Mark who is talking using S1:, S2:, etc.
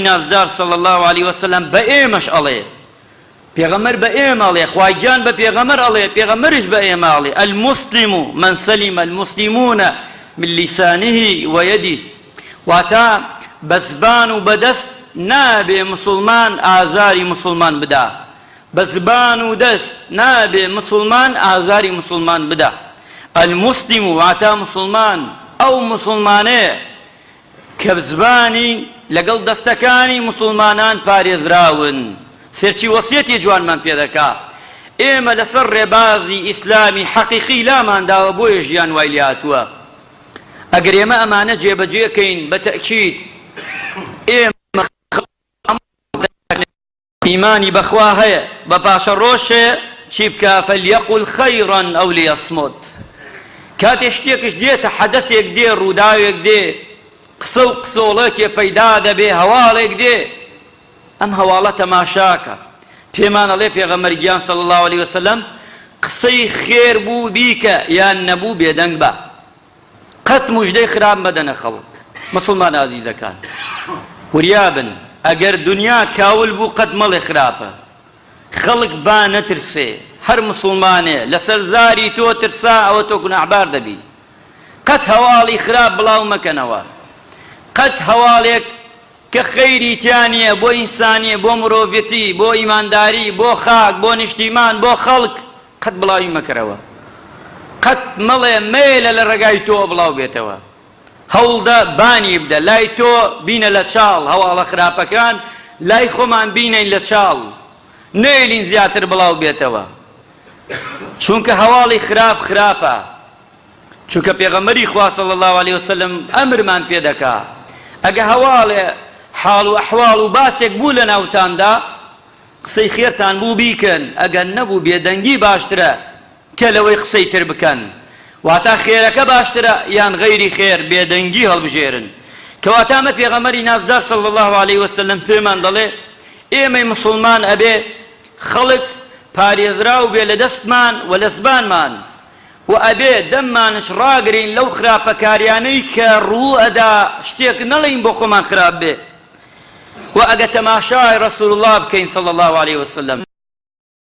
S1: نازدار صلی اللە علیە وسلم بە ئێمەش ئەڵێ، پێغەمبەر بە ئێمە ئەڵێ، خوای گیان بە پێغەمبەر ئەڵێ، پێغەمبەریش بە ئێمە ئەڵێ، المسلم من سلم المسلمون من لسانه و یده، واتە بە زبان و بە دەست نابێ موسڵمان ئازاری موسڵمان بدا، بە زبان و دەست نابێ موسڵمان ئازاری موسڵمان بدا، المسلم واتە موسڵمان ئەو موسڵمانەیە کە زبانی لەگەڵ دەستەکانی موسڵمانان پارێزراون، سێرچی وەسیەتی جوانمان پێ دەکا، ئێمە لەسەر ڕێبازی ئیسلامی حەقیقی لامان داوە بۆیە ژیان وای لێهاتووە، ئەگەر ئێمە ئەمانە جێبەجێ کەین بە تەئکید ئێمە ئیمانی بەخوا هەیە بە پاشەڕۆژ هەیە چی بکا فلیقل خیرا او لیصمت کاتێ شتێکش دێتە حەدەثێک دێ ڕووداوێک دێ قسە و قسۆڵێکێ پەیدا دەبێ هەواڵێک دێ ئەم هەواڵە تەماشاکە پێمان ئەڵێ پێغەمبەر گیان صلی الله علیه وسلم قسەی خێر بوو بیکە یان نەبوو بێدەنگ بە قەت موژدەی خراپ مەدەنە خەڵک موسڵمانە ئازیزەکان وریابن ئەگەر دونیا کاول بوو قەت مەڵێ خراپە خەڵک با نەترسێ هەر موسڵمانێ لەسەر زاری تۆ ترسا ئەوە تۆ گوناحبار دەبی قەت هەواڵی خراپ بڵاو مەکەنەوە قەت هەواڵێک کە خەیری تیا نییە بۆ ئینسانیە بۆ مرۆڤەتی بۆ ئیمانداری بۆ خاک بۆ نیشتیمان بۆ خەڵک قەت بڵاوی مەکەرەوە قەت مەڵێ مەیەلە لە ڕێگای تۆوە بڵاو بێتەوە هەوڵدە بانی بدە لای تۆ بینە لە چاڵ هەواڵە خراپەکان لای خۆمان بینەین لە چاڵ نەیەلین زیاتر بڵاو بێتەوە چونکە هەواڵی خراپ خراپە چونکە پێغەمبەری خوا صلی اللە علیه وسلم ئەمرمان پێ دەکا ئەگە هەواڵێ حاڵ و ئەحواڵ و باسێک بوو لە ناوتاندا قسەی خێرتان بوو بیکەن ئەگەر نەبوو بێدەنگی باشترە کە لەوەی قسەی تر بکەن واتا خێرەکە باشترە یان غەیری خێر بێدەنگی هەڵبژێرن کەواتە ئەمە پێغەمبەری نازدار صلی اللە علیه وسلم پێمان دەڵێ ئێمەی مسوڵمان ئەبێ خەڵک پارێزراو بێ لە دەستمان و لە زبانمان و ئەبێ دەممانش ڕاگرین لەو خراپەکاریانەی کە ڕوو ئەدا شتێک نەڵێین بۆ خۆمان خراپ بێ و ئەگە تەماشای رسول اللە بکەین صلی اللە علیه وسلم.